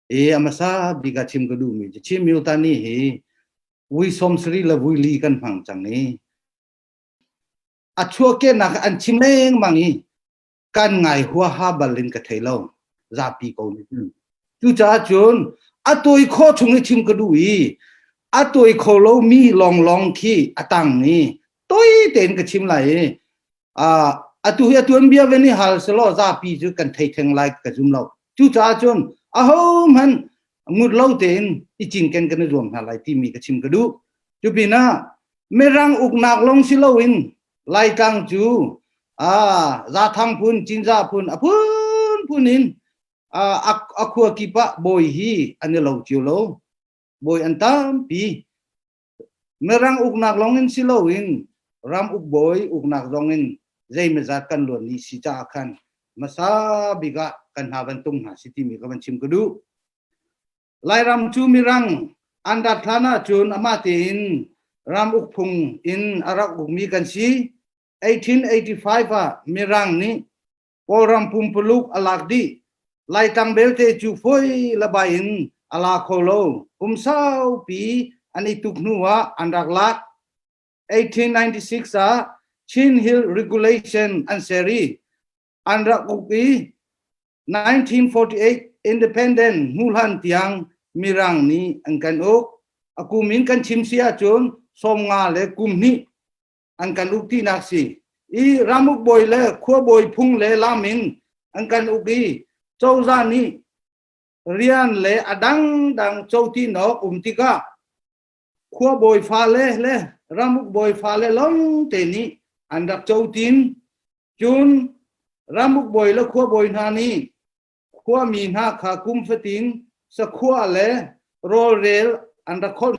I a hmasa bik ah chim ka duhmi cu Chin Myo-tani hi vui 70 le vui li kan hmang cang i a chuahkehnak an chim lengmang i kan ngai huaha bal in ka thei lo zapi ko nih cun. Cucaah cun a tawi khawh chung i chim ka duh i a tawi kho lomi lawnglawng khi a tang i toi tein ka chim lai i atu hi a tuanbia ve nih hal selaw zapi cu kan thei theng lai ka zum lo. Cucaah cun ahohmanh ngut lo tein i cinken kan i zuam hna lai timi ka chim ka duh. Cu pinah Mirang uknak lawng si loin Laitlang cu Zathang phun, Cinzah phun a phunphun in a khua kip ah bawi hi an i lo cio lo. Bawi an tampi. Mirang uknak lawng in si loin ram uk bawi uknak zong in zeimazat kan luan ni si caah khan hmasa bik ah kan hna van tung hna si timi ka van chim ka duh. Lairam cu Mirang an rat hlan ahcun amah tein ram uk phung in a rak ukmi kan si. 1885 ah Mirang nih Kawlram pumpuluk a lak dih. Laitlang belte cu foi le bai in a la kho lo. Kum saupi an i tuk hnu ah an rak lak. 1896 ah Chin Hill Regulation an ser i an rak uk i 1948 independent hnu hlan tiang Mirang nih an kan uk. A kum in kan chim si ahcun 50 le kum hnih an kan uk tinak si. I ramuk bawi le khua bawi phung le lam in an kan uk i cozah nih rian le a dangdang cotinawk um tikah khua bawi fale le ramuk bawi fale lawng te nih an rak cotin. Cun ramuk bawi le khua bawi hna nih khuami hna kha kum fatin sakhua le rawlrel an rak kholh.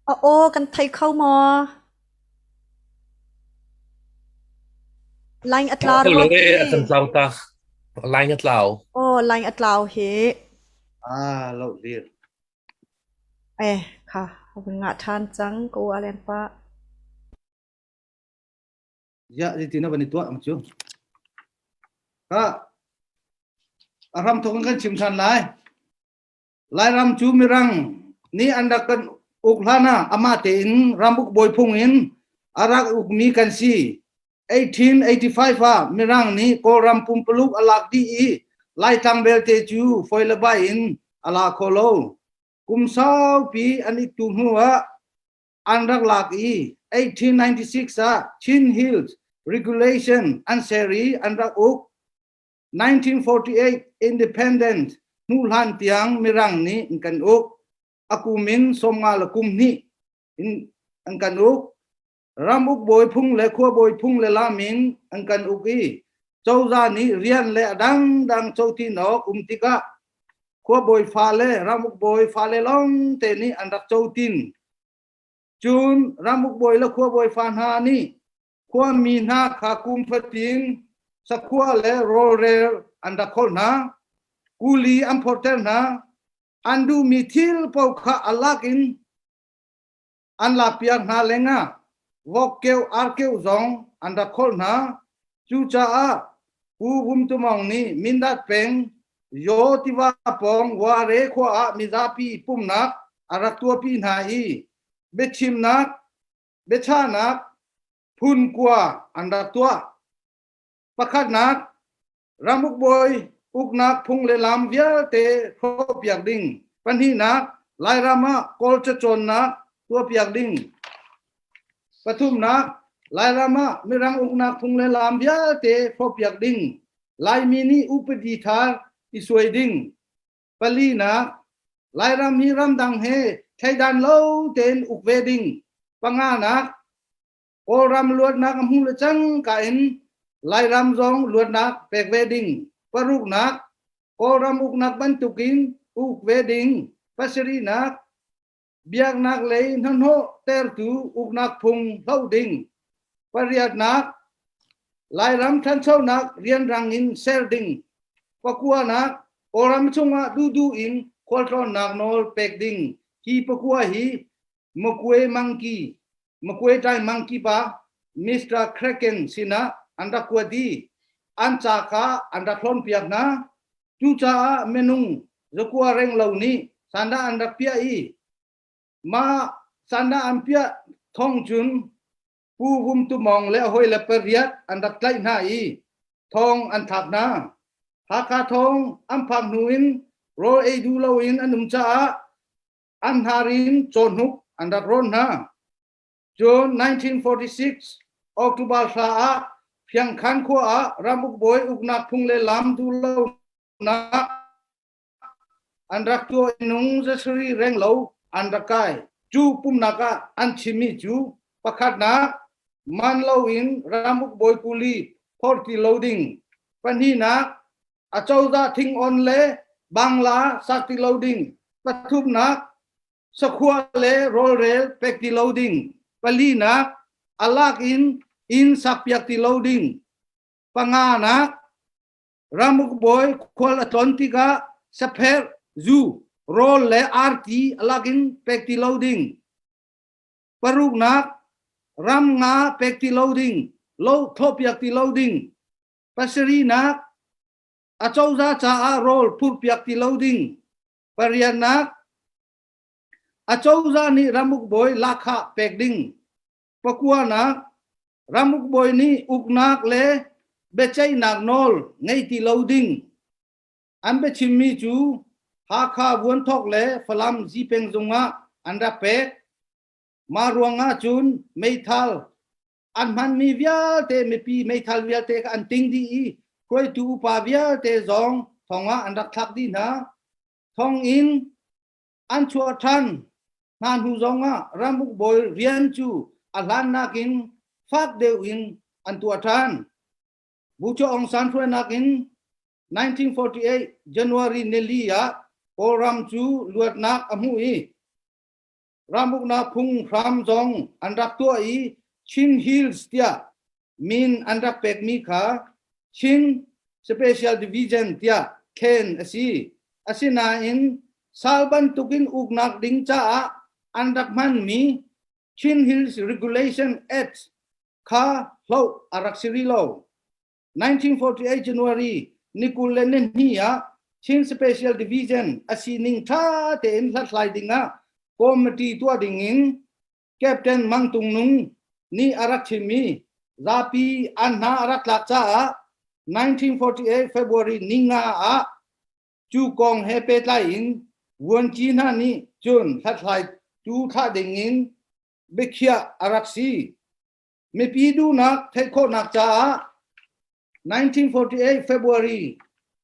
A aw kan thei kho maw? Line a tla rua khi. A kan tlau ta. Line a tlau. Aw, line a tlau hi. Ah, lo lir. Eh, kha, vun ngah ṭhan cang ko a leng pa. Ya, ti na van i tuah ang cu. Ka a ram thawk in kan chim ṭhan lai. Lairam cu Mirang nih an rak kan uk hlan ah amah tein ramuk bawi phung in a rak ukmi kan si. 1885 ah Mirang nih Kawlram pumpuluk a lak dih i Laitlang belte cu foi le bai in a la kho lo. Kum saupi an i tu hnu ah an rak lak i 1896 ah Chin Hills Regulation an ser i an rak uk. 1948 Independent hnu hlan tiang Mirang nih an kan uk. A kum in 50 le kum hnih in an kan uk. Ramuk bawi phung le khua bawi phung le lam in an kan uk i cozah nih rian le a dangdang cotin awk um tikah khua bawi fale ramuk bawi fale lawng te nih an rak cotin. Cun ramuk bawi le khua bawi fa hna nih Khuami hna kha kum fatin sakhua le rawlrel an rak kholh hna. Kuli an phorhter hna. An duhmi thil paoh kha a lak in an lakpiak hna lengah vokkeuh arkeuh zong an rak kholh hna. Cucaah Pu Vum Tu Maung nih Mindat peng Yaw tiva pawng Ware khua ah mizapi pumhnak a rak tuahpi hna i biachimnak biachahnak phun kua an rak tuah. Pakhatnak, ramuk bawi uknak phung le lam vialte hrawhpiak ding. Pahnihnak, Lairam ah Kawl cacawnnak tuahpiak ding. Pathumnak, Lairam ah Mirang uknak phung le lam vialte hrawhpiak ding. Laimi nih upadi thar i suai ding. Palinak, Lairam hi ramdang he thleidan lo tein uk ve ding. Panganak, Kawlram luatnak a hmu le cangka in Lairam zong luatnak pek ve ding. Paruknak, Kawlram uknak bantukin uk ve ding. Pasarihnak, Biaknak lei hnahnawh tertu uknak phung hloh ding. Pariatnak, Lairam ṭhanchonak rianrang in ser ding. Pakuanak, Kawlram chungah duhduh in khualtlawnnak nawl pek ding. Hi pakua hi Makwe Mangki, Makwe Tai Mangki pa Mr. Kraken sinah an rak kuat i an ca kha an rak hlawnpiak hna. Cucaah minung zakua renglo nih sandah an rak piah i mah sandah an piah thong cun Pu Vum Tu Mawng le a hawile pariat an rak tlaih hna i thong an thlak hna. Hakha thong an phak hnu in rawl ei duh loin an um caah an hnar in cawhnuk an rak rawn hna. Cun 1946 October thla ah Phiangkhan khua ah ramuk bawi uknak phung le lam duh lonak an rak tuah i nung zasari reng lo an rak kai. Cu pumnak ah an chimmi cu pakhatnak man loin ramuk bawi kuli phor ti lo ding, pahnihnak acozah thingon le bangla sak ti lo ding, pathumnak sakhua le rawlrel pek ti lo ding, palinak alak in inn sakpiak ti lo ding, panganak ramuk bawi khual a tlon tikah sapherh, zu, rawl le arti alak in pek ti lo ding, paruknak ram nga pek ti lo ding, lo thlawhpiak ti lo ding, pasarihnak acozah caah rawl phurpiak ti lo ding, pariatnak acozah nih ramuk bawi lahkhah pek ding, pakuanak ramuk bawi nih uknak le biaceihnak nawl ngei ti lo ding. An biachimmi cu Hakha Vuanthok le Falam Zipeng zung ah an rak pek. Mah ruangah cun meithal an hmanmi vialte mipi meithal vialte kha an ting dih i hruaitu upa vialte zong thong ah an rak thlak dih hna. Thong in an chuah ṭhan hna hnu zong ah ramuk bawi rian cu a hlan nakin fak deuh in an tuah ṭhan. Bucho Aung San hruainak in 1948 January nili ah Kawlram cu luatnak a hmuh i ramuknak phunghram zong an rak tuah i Chin Hills tiah min an rak pekmi kha Chin Special Division tiah thlen a si. Asinain sal bantukin uknak ding caah an rak hmanmi Chin Hills Regulation Act kha hloh a rak si rih lo. 1948 January ni 22 ah Chin Special Division a sining ṭha tein hlathlai dingah committee tuah dingin Captain Mang Tung Nung nih a rak chimmi zapi an hna a rak tlak caah 1948 February ni nga ah cu kong he pehtlai in vuanci hna nih cun hlathlai tu thlah dingin biakhiah a rak si. Mipi duhnak theih khawhnak caah 1948 February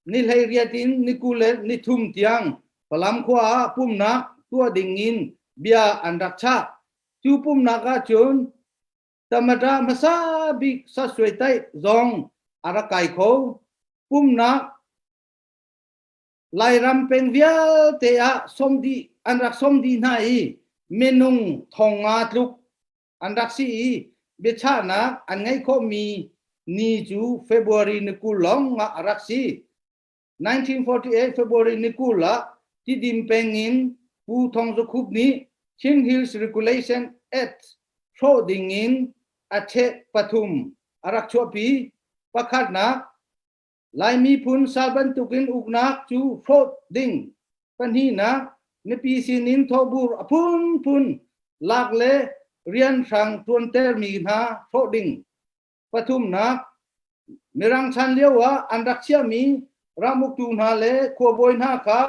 ni 18 in ni 23 tiang Falam khua ah pumnak tuah ding in bia an rak chah. Cu pumnak ah cun tamata hmasa bik Sasuai Taih zong a rak kai kho. Pumnak Lairam peng vialte ah som dih an rak som dih hna i minung thong nga tluk an rak si i biachahnak an ngeih khawhmi ni cu February ni 20 lawng ah a rak si. 1948 February ni 20 ah Tidim peng in Pu Thong Za Khup nih Chin Hills Regulation Act hrawh ding in a cheh pathum a rak chuahpi. Pakhatnak, Lai miphun sal bantukin uknak cu hrawh ding. Pahnihnak, mipi sinin thawhbur a phunphun lak le rianhrang ṭuantermi hna hrawh ding. Pathumnak, Mirang chan lio ah an rak chiahmi ramuktu hna le khuabawi hna kha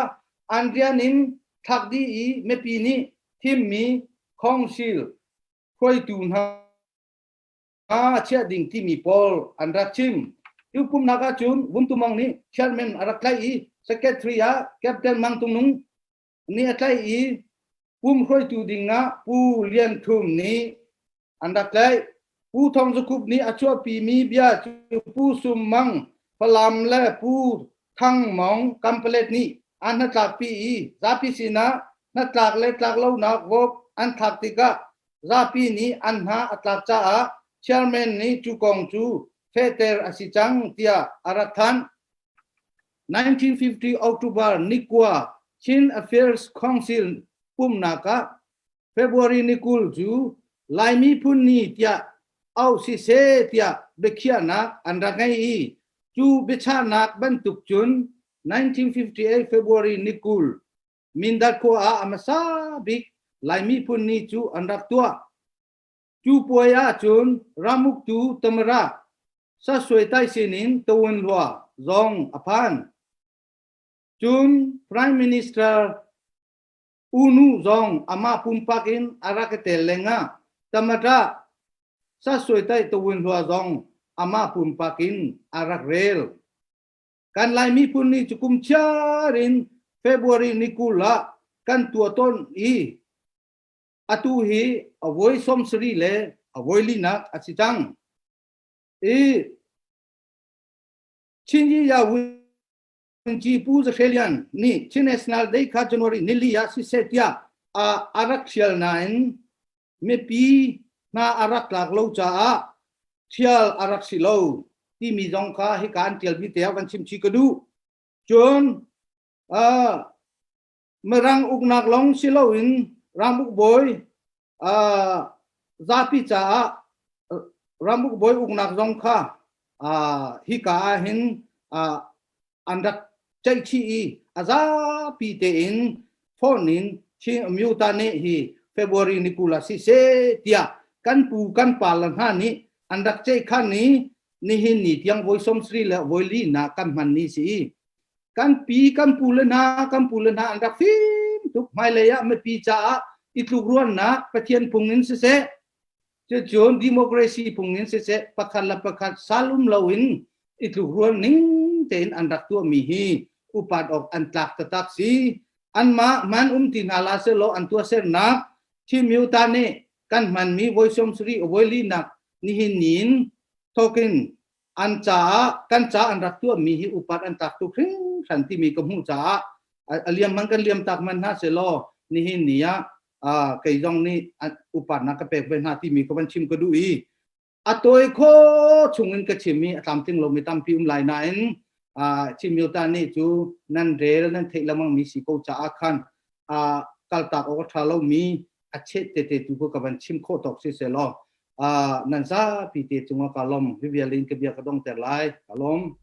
an rian in thlak dih i mipi nih thimmi khawngsil hruaitu hna chiah ding timi pawl an rak chim. Tu pumnak ahcun Vumtumong nih chairman a rak tlaih i secretary ah Captain Mang Tung Nung nih a tlaih i pum hruaitu ding ah Pu Lian Thum nih an rak tlaih. Pu Thong Zakup nih a chuahpimi bia cu Pu Sum Mang Falam le Pu Thang Mawng Kampalet nih an hnatlakpi i zapi sinah Hnatlak le tlak lonak vote an thlak tikah zapi nih an hna a tlak caah chairman nih cu kong cu fehter a si cang tiah a rak thanh. 1950 October nikua Chin Affairs Council pumhnak ah February ni 20 cu Laimi phun ni tiah auh siseh tiah biakhiahnak an rak ngei i cu biachahnak bantuk cun 1958 February ni 20 Mindat khua ah a hmasa bik Laimi phun ni cu an rak tuah. Cu puai ahcun ramuktu Tamara Sasuai Tai sinin Tawun Hlua zong a phan. Cun Prime Minister U Nu zong amah pumpak in a rak i tel lengah Tamara Sasuai Tai Tawun Hlua zong amah pumpak in a rak rel. Kan Lai miphun nih cu kum chiar in February ni 20 ah kan tuah tawn i atu hi a voi 70 le a voi linak a si cang. I Chin Yi Ya Wunci Pu Za Hre Lian nih Chin National Day kha January nili ah siseh tiah a rak thial nain mipi hna a rak tlak lo caah thial a rak si lo timi zong kha hika an tialmi te ah van chim chih ka duh. Cun uh, Mirang uknak lawng si loin ramuk bawi uh, zapi caah ramuk bawi uknak zong kha uh, hika ah hin uh, an rak ceihchih i a zapi tein phone in Chin Amyota nih hi February ni 20 ah siseh tiah kan pu kan pa le hna nih an rak ceihkhan i nihin ni tiang voi 70 le voi li na kan hman ni si i kan pi kan pu le hna kan pu le hna an rak fim tuk hmailei ah mipi caah i tlukruannak Pathian phung in siseh Cucun democracy phung in siseh pakhat le pakhat salum loin i tlukrual ning tein an rak tuahmi hi upat awk an tlak taktak si. Anmah man um ti hna la selaw an tuahsernak Chin Myuta nih kan hmanmi voi 70 voi linak nihin niin thokin an caah kan ca an rak tuahmi hi upat an tlak tuk hringhran timi ka hmuh caah a liam man kan liam tak man hna selaw nihin ni ah kei zong nih upatnak ka pek ve hna timi ka van chim ka duh i a tawi kho chung in ka chim i a tlamtling lomi tampi um lai nain Chin nih cu nan rel nan theih lengmang mi si ko caah khan kaltak awk a ṭha lomi a chet tete tu ka van chim khawh tawk si selaw nan zapi te cungah ka lawm. Hi vial in ka bia ka dongter lai. Ka lawm.